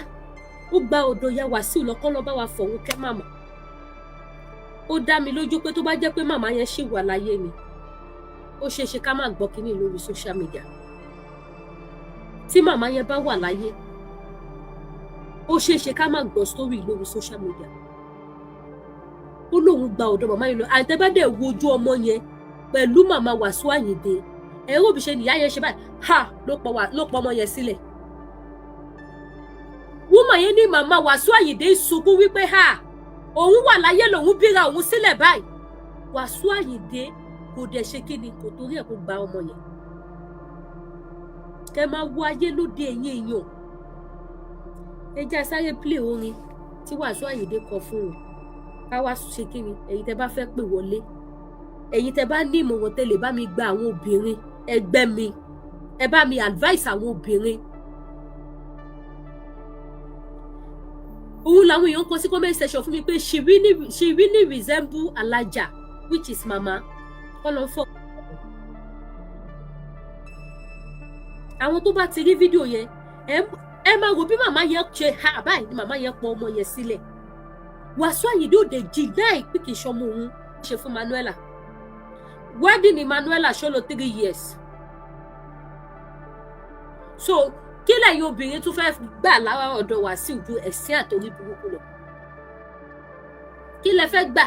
ó gba ọ̀dọ̀ ya Wàsíù lọ́kọ́ lọ́ bá wa fọ̀hún kẹ́ màmá. Ó dá mi lójú pé tó bá jẹ́ pé màmá yẹn ṣì wà láyé ni, ó ṣeé ṣe ká má gbọ́ kínní lórí social media. Tí màmá yẹn bá wà láyé, ó ṣeé ṣe ká má gbọ́ story lórí social media. Ó lóun gba ọ̀dọ̀ màmá yẹn lọ. Àtẹ̀bádẹ̀ wojú ọmọ yẹn pẹ̀lú màmá Wàsíù Àyìndé, ẹ̀rọ òbí ṣe nìyá yẹn ṣe báyìí ha, ló pọ̀ ọmọ yẹn sílẹ̀. Woman yẹn ní màmá Wàsíù Àyìndé ń sunkún wípé ha, òun wà láyé lòun bíra òun sílẹ̀ báyìí. Wàsíù Àyìndé kò dẹ̀ ṣe kí ni, kò torí ẹ̀ kó gba ọmọ yẹn. Kẹ máa wo ayé lóde, ẹ̀yìn èèyàn. Ẹ jẹ́ sáré play orin tí Wàsíù Àyìndé kọ fún un, ká wá ṣe kí ni. Ẹ̀yin tẹ́ bá fẹ́ pè wọlé, ẹ̀yin tẹ́ bá ní ìmọ̀ràn tẹ́ lè bá mi gba àwọn obìnrin ẹgbẹ́ mi, ẹ bá mi advice àwọn obìnrin. Òun làwọn èèyàn kọ sí comment section fún mi pé she really resemble Alaja, which is mama kọ́ ló ń fọ́. Àwọn tó bá ti rí fídíò yẹn, ẹ máa wò bí màmá yẹn ṣe ha báyìí ni màmá yẹn pọ ọmọ yẹn sílẹ̀. Wàsíù Àyìndé òde deny pé kì í ṣọmọ òun. Ṣe fún Manuela wedding ni Manuela ṣọlọ 3 years. So kí lẹ́yìn obìnrin tún fẹ́ gbà lára ọ̀dọ̀ Wàsíù ju ẹ̀sìn àtòrí burúkú lọ? Kí lẹ fẹ́ gbà?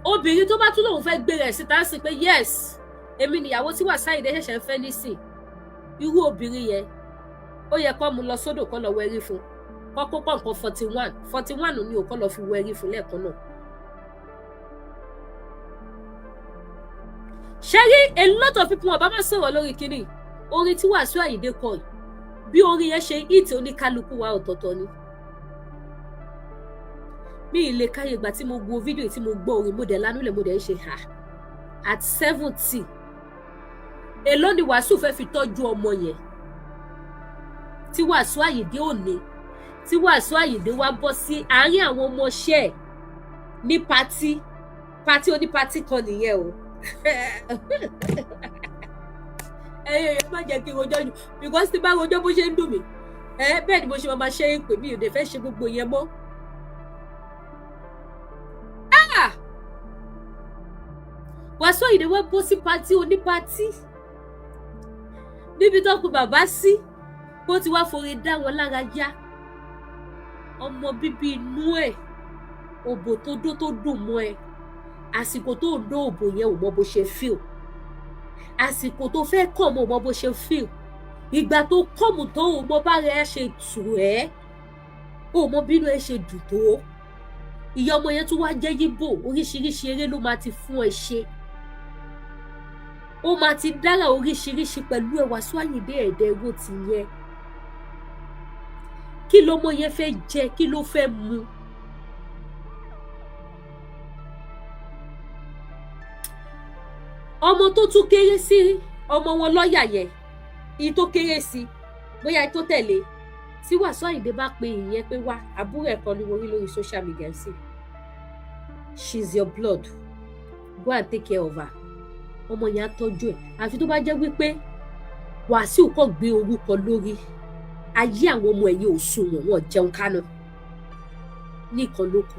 Obìnrin tó bá tún lòun fẹ́ gbé rẹ̀ síta sí pé yes, èmi nìyàwó tí Wàsíù Àyìndé ṣẹ̀ṣẹ̀ ń fẹ́ nísìn, irú obìnrin yẹn, ó yẹ kó mú lọ sódò, kó lọ wẹrí fún, kó kó pọ̀npọ̀n 41 41 ní o, kó lọ fi wẹrí fún lẹ́ẹ̀kan náà. Ṣé rí a lot of people, wọn bá má sọ̀rọ̀ lórí kínní orin tí Wàsíù Àyìndé kọ yìí, bí orin yẹn ṣe hit oníkálukú wa ọ̀tọ̀ọ̀tọ̀ ni. Mi ì lè káyè ìgbà tí mo wo fídíò tí mo gbọ́ orin, mo dẹ̀ lánúlẹ̀, mo dẹ̀ ń ṣe ha. At 70, èló ni Wàsíù fẹ́ fi tọ́jú ọmọ yẹn tí Wàsíù Àyìndé ò ní, tí Wàsíù Àyìndé wá bọ́ sí àárín àwọn ọmọọṣẹ́ ẹ̀ ní party, party oníparty kan nìyẹn o. Ẹ̀yin èèyàn, má jẹ́ kí n rojọ́ jù, because tí bá rojọ́ bó ṣe ń dùn mí ẹ, bẹ́ẹ̀ ni mo ṣe máa ṣe é pè mí ò dé fẹ́ ṣe gbogbo yẹn mọ́. Ah! Wàsíù Àyìndé wá bọ́ sí party oníparty níbi tó kù bàbá sí, bó ti wá forí dá wọn lára yá. Ọmọ bíbí inú ẹ̀, òbò tó dó tó dùn mọ́ ẹ, àsìkò tó ń dó òbò yẹn, ò mọ bó ṣe feel. Àsìkò tó fẹ́ kọ̀ mọ́, ò mọ bó ṣe feel. Ìgbà tó kọ̀mù tó, ò mọ bá rẹ ṣe tù ẹ́, ò mọ bínú ẹ ṣe dùn tó. Ìyá ọmọ yẹn tún wá jẹ́ yíbò, oríṣiríṣi eré ló máa ti fún ẹ ṣe, ó máa ti dára oríṣiríṣi pẹ̀lú ẹ. Wàsíù Àyìndé ẹ̀ẹ́dẹ́gbò ti yẹn. Kí lọmọ yẹn fẹ́ jẹ? Kí ló fẹ́ mu? Ọmọ tó tún kéré sí ọmọ wọn lọ́ọ̀yà yẹn, ìyí tó kéré sí, bóyá tó tẹ̀lé tí Wàsíù Àyìndé bá pe ìyẹn pé wá, àbúrò ẹ̀ kan ní mo rí lórí social media sí, she's your blood, go and take care of her. Ọmọ yẹn á tọ́jú ẹ̀. Àfi tó bá jẹ́ wípé Wàsíù kò gbé orúkọ lórí ayé àwọn ọmọ ẹ̀yìn, ò sunwọ̀n, wọn jẹun kánú nìkan ló kù.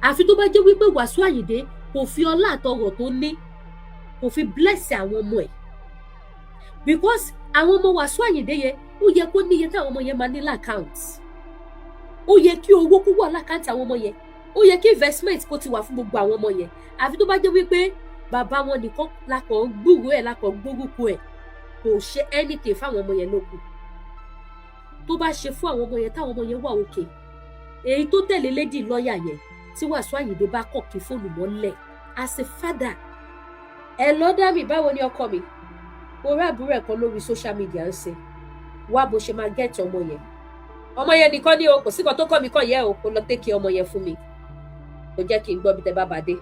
Àfi tó bá jẹ́ wípé Wàsíù Àyìndé kò fi ọlá àtọrọ̀ tó ní, kò fi bless àwọn ọmọ ẹ̀, because àwọn ọmọ Wàsíù Àyìndé yẹn, ó yẹ kó níye táwọn ọmọ yẹn máa ní l'account. Ó yẹ kí owó kó wà l'account àwọn ọmọ yẹn. Ó yẹ kí investment kó ti wà fún gbogbo àwọn ọmọ yẹn. Àfi tó bá jẹ́ wípé bàbá wọn nìkan lakọ̀ gbúròó ẹ̀, lakọ̀ gbórúkọ ẹ̀, kò ṣe anything fáwọn ọmọ yẹn lókun. Tó bá ṣe fún àwọn ọmọ yẹn, táwọn ọmọ yẹn wà òkè, èyí tó tẹ̀lé lady lọ́ọ̀yà yẹn, tí Wàsíù Àyìndé bá kọ̀ kí fóònù mọ́lẹ̀ as a father ẹ lọ dá mi. Báwo ni ọkọ mi? Mo rí àbúrò ẹ̀ kan lórí social media ń ṣe wá bó ṣe máa get ọmọ yẹn. Ọmọ yẹn nìkan ni o, kò sí kan tó kọ́ mi kàn yẹ o. Kó lọ take ọmọ yẹn fún mi, kò jẹ́ kí n gbọ́ bí tẹ bá bá dé.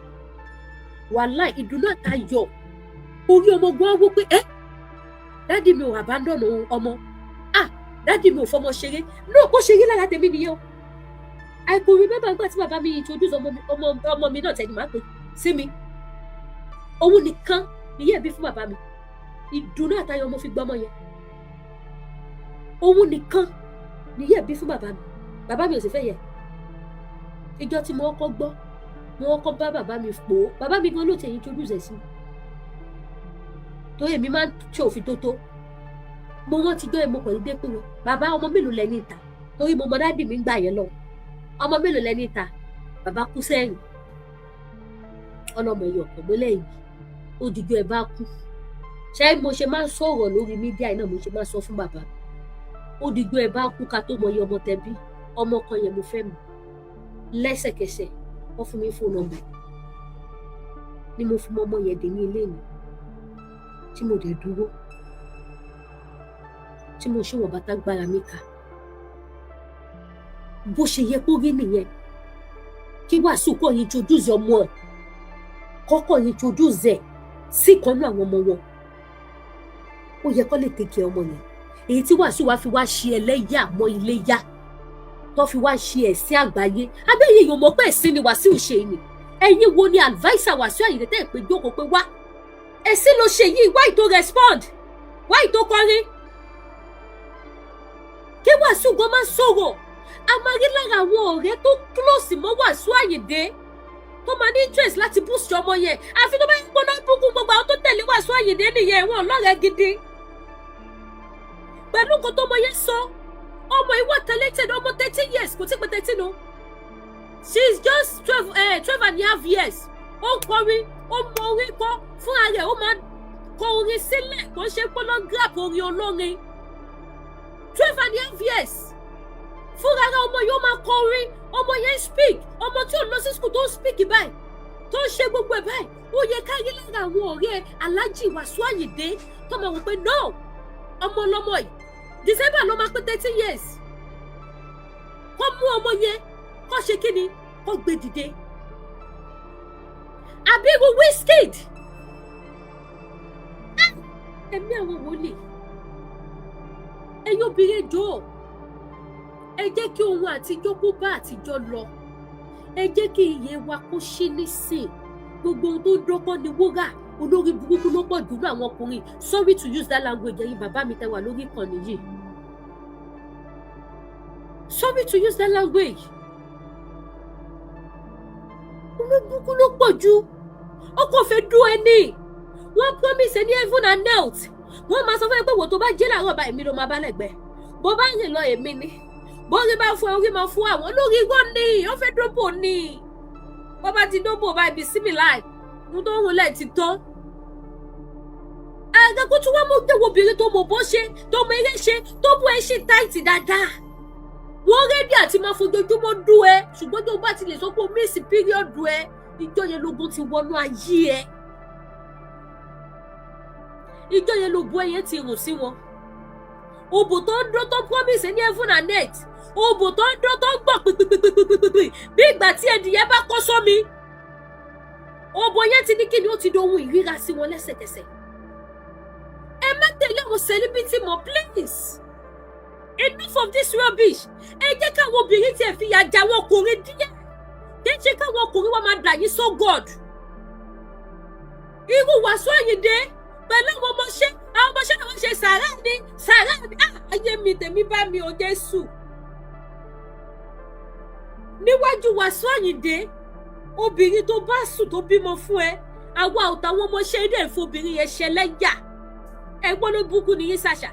Wàláì, ìdùnnú àtayọ̀ orí ọmọ gan wó pé ẹ daddy mi ò abandon ọmọ. Ah, daddy mi ò fọmọ ṣeré náà. Bó ṣe rí lára tèmi nìyẹn o. I could remember nígbà tí bàbá mi introduce ọmọ mi náà, tẹ̀lé máa pè sí mi, òun nìkan nìyẹn bí fún bàbá mi. Ìdùnnú àtayọ̀ mo fi gbọ́ ọmọ yẹn. Òun nìkan nìyẹn bí fún bàbá mi. Bàbá mi ò sì fẹ́ yẹ. Ìjọ tí mo kọ́kọ́ gbọ́, mo kọ́kọ́ bá bàbá mi pò ó. Bàbá mi gan ló ti introduce ẹ̀ sí mi, torí èmi máa ń ṣe òfin tó tó. Mo rántí jọ́ ẹ̀, mo kàn dé pé wọn, bàbá, ọmọ mélòó lẹ ní ìta? Torí mo mọ daddy mi ń gbà yẹn lọ. Ọmọ mélòó lẹ ní ìta? Bàbá kú sẹ́yìn ọlọmọ ẹ̀yọ̀ ọ̀pọ̀ mọ́lẹ̀ yìí. Ó dijú ẹ bá kú. Ṣé mo ṣe máa ń sọ̀rọ̀ lórí media náà, mo ṣe máa ń sọ fún bàbá mi, ó dijú ẹ bá kú ká tó mọ iye ọmọ tẹbí. Ọmọ kan yẹn mo fẹ́ mọ̀. Lẹ́sẹ̀kẹsẹ̀, wọ́n fún mi phone number ni mo fi mọ ọmọ yẹn dé ní ilé mi, tí mo dẹ̀ dúró, tí mo ṣe wọ̀ bàtà gbára mi kà. Bó ṣe yẹ kó rí nìyẹn. Kí Wàsíù kọ́ introduce ọmọ ẹ̀, kọ́kọ́ introduce ẹ̀ sí kan náà àwọn ọmọ wọn, ó yẹ kó lè take care ọmọ yẹn. Èyí tí Wàsíù wá fi wá ṣe ẹlẹ́yà mọ́ iléyà, tó fi wá ṣe ẹ̀sìn àgbáyé abẹ́yẹ yóò mọ̀ pé ẹ̀sìn ni Wàsíù ṣe ni. Ẹ̀yin wo ni adviser Wàsíù Àyìndé tẹ́ ẹ̀ pé jókòó pé wá, ẹ̀sìn ló ṣe yìí, why tó respond, why tó kọrin? Kí Wàsíù gan máa sọ̀rọ̀, a máa rí lára àwọn ọ̀rẹ́ tó close mọ́ Wàsíù Àyìndé tó máa ní interest láti boost ọmọ yẹn. Àfi tó bá ń gbóná búkú, gbogbo àwọn tó tẹ̀lé Wàsíù Àyìndé nìyẹn, wọn lọ́rẹ̀ẹ́ gidi. Pẹ̀lú nǹkan tó ọmọ yẹn sọ, ọmọ yìí wà talented. Ọmọ 13 years, kò tí pé 13 o, she is just 12.5 years. Ó ń kọrin, ó mọ orin kọ fúnra rẹ̀, ó máa kọ orin sílẹ̀, kò ń ṣe pọ́nọ́gíràpù orin olórin. 12.5 years, fúnra rẹ̀ ọmọ yìí ó máa kọ orin. Ọmọ yẹn ń speak, ọmọ tí ò lọ sí school tó ń speak báyìí, tó ń ṣe gbogbo ẹ̀ báyìí. Ó yẹ ká rí lára àwọn ọ̀rẹ́ Alhaji Wasiu Ayinde tó máa wò pé no, ọmọ ọlọ́mọ yìí, December ló máa pé 13 years, kó mú ọmọ yẹn, kó ṣe kí ni, kó gbé dìde. Àbí irú Wizkid, ẹ̀mí àwọn wòlíì. Ẹ̀yin obìnrin, jọ̀ọ́, ẹ jẹ́ kí ohun àtijọ́ kó bá àtijọ́ lọ. Ẹ jẹ́ kí iye wa kó ṣí nísìn. Gbogbo ohun tó ń dọ́kọ́ ni wúrà. Olórí burúkú ló pọ̀ jù ní àwọn ọkùnrin. Sorry to use that language, ẹ̀yin bàbá mi tẹ́ wà lórí ìkànnì yìí, sorry to use that language. Olórí burúkú ló pọ̀ jù. Ó kò fẹ́ dún ẹni wọ́n promise ẹni heaven and earth. Wọ́n máa sọ fún ẹ pé wò tó bá jẹ́ làárọ̀ bá, èmi ló máa bá lẹ́gbẹ̀ẹ́. Bó bá rìn lọ, èmi ni. Bórí bá fún ẹ, orí máa fún àwọn. Olórí irọ́ ni, ó fẹ́ dóbò ni. Bó bá ti dóbò bá ibi sími láì ń tó ń wọlé ti tán. Àgàgà kó tún wá mú gbẹ̀wò obìnrin tó mọ̀ bó ṣe, tó mọ eré ṣe, tó bó ẹ ṣe tight dáadáa. Wọ́n ready àti máa fojoojúmọ́ dún ẹ, ṣùgbọ́n tó bá ti lè sọ pé o miss period ẹ, ìjọ yẹn lógun ti wọnú ayé ẹ, ìjọ yẹn lógun ẹyẹ ti rùn sí wọn. Òbò tó ń dó, tó promise ní heaven and earth, òbò tó ń dó, tó ń gbọ̀n pìpìpìpìpìpì bí ìgbà tí ẹdìyẹ bá kó sómi, òbò yẹn ti ní kí ni, ó ti dohun ìríra sí wọn lẹ́sẹ̀kẹsẹ̀. Ẹ má tẹ̀lé àwọn celebrity mọ́, please. Enough of this rubbish. Ẹ jẹ́ káwọn obìnrin tiẹ̀ fìyà jà àwọn ọkùnrin díẹ̀. Kì í ṣe káwọn ọkùnrin wọn máa dà yín. So God, irú Wàsíù Àyìndé pẹ̀lú àwọn ọmọọṣẹ́ náà, wọ́n ṣe sàárà ní sàárà ní. Ah, ayé mi, tèmi bá mi ò Jésù. Níwájú Wàsíù Àyìndé, obìnrin tó bá sùn, tó bímọ fún ẹ, àwa àtàwọn ọmọọṣẹ́ ilé ìfobìnrin yẹn ṣẹlẹ́yà. Ẹ gbọ́n ló búkú ní yín ṣàṣà.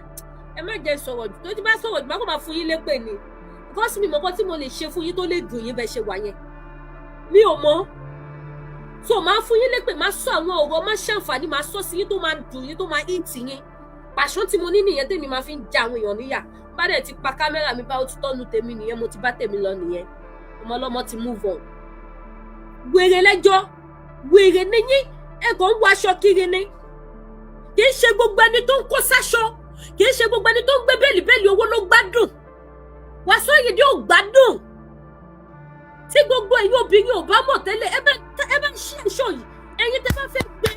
Ẹ má jẹ́ sọ̀rọ̀ jù, tó ti bá sọ̀rọ̀ jù, má kó máa fún yín lépè ni, because mi mọ̀ kọ́ tí mo lè ṣe fún yín tó lè dùn yín bẹ́ẹ̀ ṣe wà yẹn, mi ò mọ̀. So máa fún yín lépè, máa sọ àwọn ọ̀rọ̀ máa ṣàǹfààní, máa sọ sí yín tó máa dùn yín, tó máa hit yín. Pàṣán tí mo ní nìyẹn tèmi máa fi ń ja àwọn èèyàn níyà. Bá dẹ̀ ti pa kámẹ́rà mi, bá ó ti tọ́nu tèmi nìyẹn, mo ti bá tèmi lọ nìyẹn. Ọmọ ọlọ́mọ ti move on. Wèrè lẹ́jọ́, wèrè níyín. Ẹ kàn ń wọ aṣọ kiri ni. Kì í ṣe gbogbo ẹni tó ń kó sáṣọ, kì í ṣe gbogbo ẹni tó ń gbé bẹ́ẹ̀lì bẹ́ẹ̀lì owó ló gbádùn. Wàsíù Àyìndé ò gbádùn. Tí gbogbo ẹ̀yin obìnrin ò bá mọ̀ tẹ́lẹ̀, ẹ bá ṣí ẹ̀ṣọ́ yìí. Ẹ̀yin tẹ́ bá fẹ́ gbé,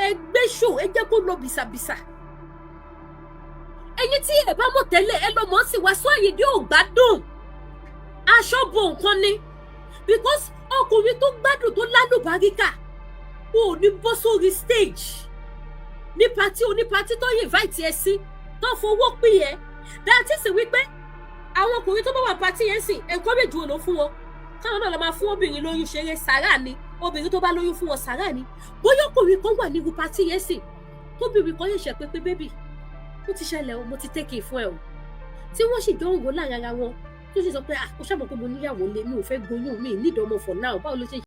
ẹ gbé ṣò, ẹ jẹ́ kó lọ bìsàbìsà. Ẹ̀yin tí ẹ bá mọ̀ tẹ́lẹ̀, ẹ lọ mọ̀ sí, Wàsíù Àyìndé ò gbádùn. Aṣọ bo nǹkan ni, because ọkùnrin tó gbádùn, tó lálùbáríkà, ò ní bọ́ sórí stage ní party oníparty tó invite ẹ sí, tó fowó pè ẹ. That is wípé àwọn ọkùnrin tó bá wà party yẹn sìn, encourage wo ló fún wọn káwọn náà lọ máa fún obìnrin lóyún ṣeré? Sàrà ni. Obìnrin tó bá lóyún fún wọn, sàrà ni. Bóyá ọkùnrin kan wà nírú party yẹn sìn, tóbìnrin kan yẹn ṣe pé baby, ó ti ṣẹlẹ̀ o, mo ti take fún ẹ o, tí wọ́n sì jọ ń wò láàrin ara wọn, tó sì sọ pé, ah, ó ṣàmọ̀ pé mo níyàwó lé, mi ò fẹ́ gboyún, mi nídìí ọmọ for now, báwo ló ṣe